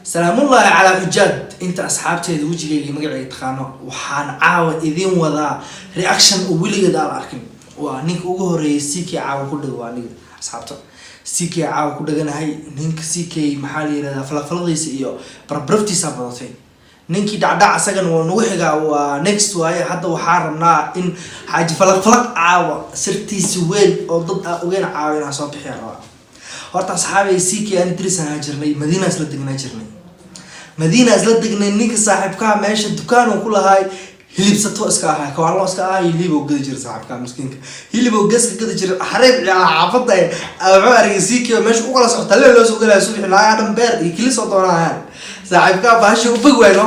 Salaamullaahi calaa xujaad. Inta asxaabteeda wejigayga magacayga taqaano, waxaan caawa idiin wadaa reaction oo weligeed aan arkin. Waa ninka ugu horeeyay CK caawa ku dhago. Waa aniga, asxaabta. CK caawa ku dhaganahay. Ninka CK maxaa la yirahdaa, falafaladiisa iyo barbaraftiisa badatay. Ninkii dhacdhac asagana waa nagu xigaa, waa next waaye. Hadda waxaan rabnaa in Xaaji Falaq Falaq caawa sirtiisi weyn oo dad aa ogeyn caawa inaan soo bixiya rabaa. Horta asxaabay, CK aan diris ahaa jirnay, Madiina isla degnaa jirnay, Madiina isla degnay. Ninka saaxiibkaha meesha dukaan uu ku lahaay, hilibsato iska ahaa, kawaanlo iska ahaa, hilib oo gadi jira. Saaxiibkaha miskiinka hilib oo geska gadi jira. Xareeb ciyaala xaafadda wuxuu arkay CK oo meesha u kala socota, lee loo soo galaya subaxi, naagaa dhan beer iyo kili soo doonayaan. Saaxiibkaha bahashi u bog wayno,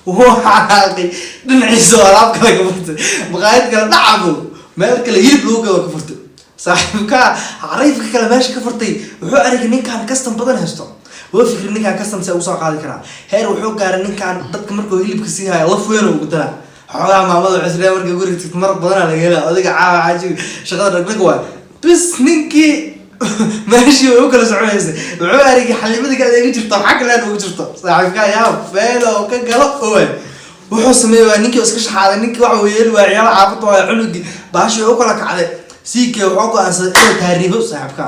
wuxuu xanaaqay, dhinaciisa oo alaab kale ka furtay, maqaayad kale dhacabo, meel kale hilib lagu gado ka furtay. Saaxiibkaha xariifka kale meesha ka furtay wuxuu arkay ninkan custom badan haysto. Waa fikri, ninkaan custom see usoo qaadi karaa? Heer wuxuu gaaray ninkaan dadka markuu hilibka sii hayo laf weyn ugu daraa xoogaa. Maamada cusriya markay guriga tagto, maraq badanaa laga helaa. Odayga caawa xaajiga shaqada dhagdhag waay. Bis ninkii meeshii way u kala soconaysay. Wuxuu arigay xalimadii ka adeegi jirto, xag leen ugu jirto. Saaxiibka yaa beelo ka galo oy wuxuu sameeyey waa ninkii iska shaxaaday. Ninkii waxa uu yeeli waa ciyaal xaafadda, waa cunugii baashi way u kala kacday. CK wuxuu go'aansaday inuu tahriibo. Saaxiibka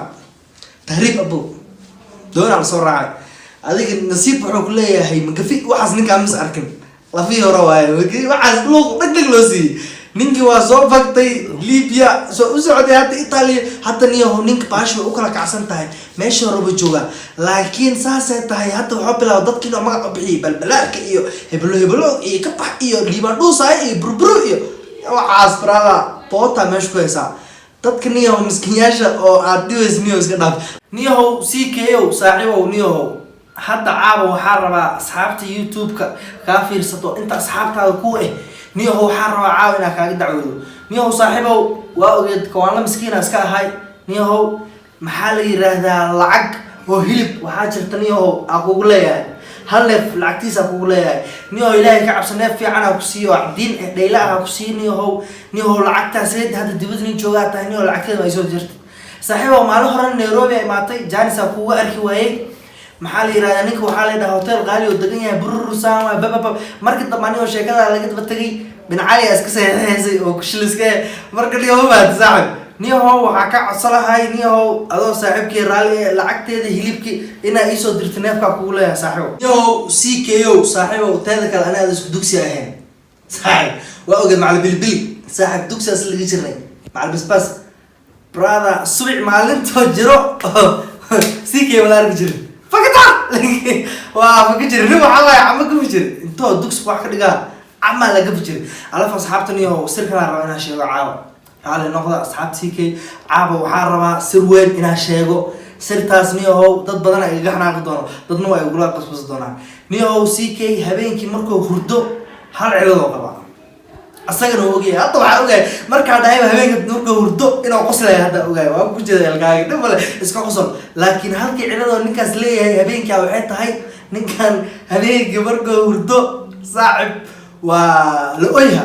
tahriib abow doonaa lasoo raacay. Adiga nasiib wuxuu ku leeyahay magafi waxaas ninkaa mis arkin, lafihii hore waaye waxaas luuq dheg dheg loo siiyey. Ninkii waa soo fagtay, Libya soo u socday, hadda Italia. Hadda niyaho ninka baashi way u kala kacsan tahay, meesha horeba joogaa, laakiin saasay tahay. Hadda waxaa bilaaba dadkii inuu magac u bixiyay, balbalaarka iyo hebelo hebelo iyo kabax iyo Liibandhuusaay iyo burburu iyo waxaas. Brother, boota meesha ku haysaa dadka niyahow, miskiinyaasha oo aad dhibays niyahow, iska dhaaf niyahow. CK ow, saaxiibow, niyahow, hadda caawa waxaa rabaa asxaabta YouTube-ka kaa fiirsato, inta asxaabtaada ku eh, niyahow, waxaa rabaa caawa inaa kaaga dacwoodo. Niyahow saaxiibow, waa ogeed kawaanla miskiina iska ahay. Niyahow, maxaa la yiraahdaa, lacag oo hilib waxaa jirta niyahow aa kugu leeyahay, hal neef lacagtiisa kugu leeyahay. Niyahow, Ilaahay ka cabso, neef fiican aa ku siiyo oo cadiin eh, dhayla ah ku siiyo. Niyahow, niyahow, lacagtaas heed hadda dibad nin joogaa tahay. Niyahow, lacagteeda ay soo jirta. Saaxiibow, maalin hore Nairobi ay imaatay, janis aa kuga arki waayey. Maxaa la yirahdaa, ninka waxaa la yidhaha hotel qaali oo degan yahay, bururusaan waay bababa. Marka dambe anigoo sheekada laga daba tegay, Bin Cali aa iska saxiixaysay oo kushiliska. Marka niyahow maad saaxib, niyahow, waxaa ka codsalahay niyahow, adoo saaxiibkii raalli eh, lacagteeda hilibkii inaa iisoo dirta, neefkaa kugu leeyahay saaxiibow. Niyahow CK o saaxiibow, teeda kale anaada isku dugsi ahayn saaxib, waa ogeed macal bilbili saaxib, dugsigaas laga jirnay macal basbaas. Brother, subic maalintoo jiro CK wala arki jirin, fakata waa faka jirin. Nin waxaa waaye cama gafi jirin, intoo dugsi wax ka dhigaa camaa la gafi jirin alaf. Asxaabta, niyahow, sir kalaa rabaa inaan sheego caawa. Raalli noqda asxaabta CK. Caawa waxaa rabaa sir weyn inaan sheego. Sirtaas niyahow dad badan ay igaga xanaaqi doono, dadna waa igula qasbasi doonaan. Niyahow, CK habeenkii markuu hurdo hal ciladoo qabaa, asagana waa ogyahay. Hadda waxaa ogahay markaa dhahayba habeenka markuu hurdo inuu qoslaya. Hadda ogahay, waa ku jeeda ilkaaga, dhib male, iska qosol. Laakiin halkii ciladoo ninkaas leeyahay habeenkaa waxay tahay, ninkan habeenkii markuu hurdo saaxib waa la oyha,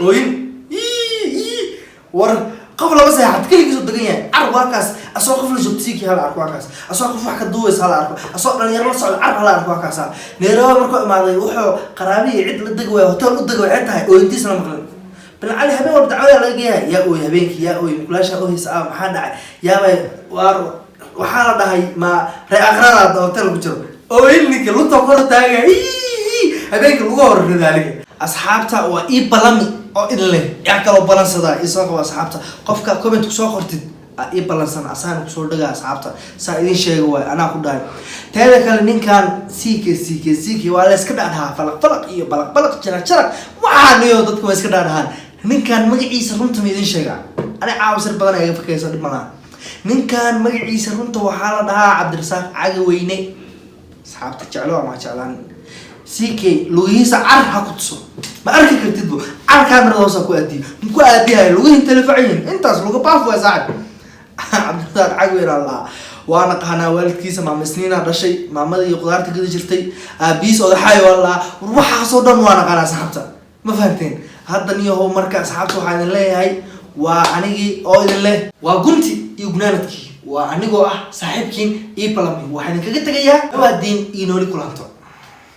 ooyin. Ii, war qof lama seexat, keligiisoo degan yahay. Car waa kaas, asoo qof la joogto CK hala arko, waa kaas. Asoo qof wax ka duubaysa hala arko, asoo dhalinyaro la socda car hala arko, waa kaasa. Nairobi markuu imaaday wuxuu qaraabihii cid la degi waaya, hotel u degi, waxay tahay ooyintiisna maqlin. Bilcali habeen walba dacwada laga geeyahay, yaa ooy habeenkii, yaa ooy, mukulaasha ooyeysa ah, maxaa dhacay? Yaabay waar, waxaa la dhahay ma ree aqradaad hotel ku jiro ooyin. Ninka lunta kor taaga habeenkii lagu hor ridaaliga. Asxaabta, waa ii balami oo idin leh, yaa kaloo balansadaa isoo qabo. Asxaabta, qofka comment kusoo qortid aa ii balansan, asaana kusoo dhagaa. Asxaabta, saa idin sheega waay, anaa ku dhahay. Teeda kale, ninkan CK CK CK waa la iska dhaadhahaa, falaq falaq iyo balaq balaq, jaraq jaraq, waxaa niyo dadka waa iska dhaadhahaan. Ninkan magaciisa runta ma idin sheegaa? Ani caawa sir badan iga fakayso, dhib malaha. Ninkan magaciisa runta waxaa la dhahaa Cabdirasaaq Cagaweyne. Asxaabta jeclo ama jeclaan, CK lugihiisa car ha ku tuso, ma arki kartid bu. Car kaamirada hoosa ku aadiyo, maku aadiyahay, lugihi telefacayihin, intaas luga baaf waay. Saaxib, Cabdirasaaq Cagaweyne aan lahaa, waa naqaanaa. Waalidkiisa maama Isniinaa dhashay, maamadii qudaarta gadi jirtay. Aabihiis odaxaay waa lahaa. War waxaasoo dhan waa naqaanaa asxaabta, ma fahamteen? Hadda niyahow, marka asxaabta waxaa idin leeyahay, waa anigii oo idin leh, waa gunti iyo gunaanadkii, waa anigoo ah saaxiibkiin ii balami. Waxaa idinkaga tegayaa nawaadiin iyo nooli kulanto.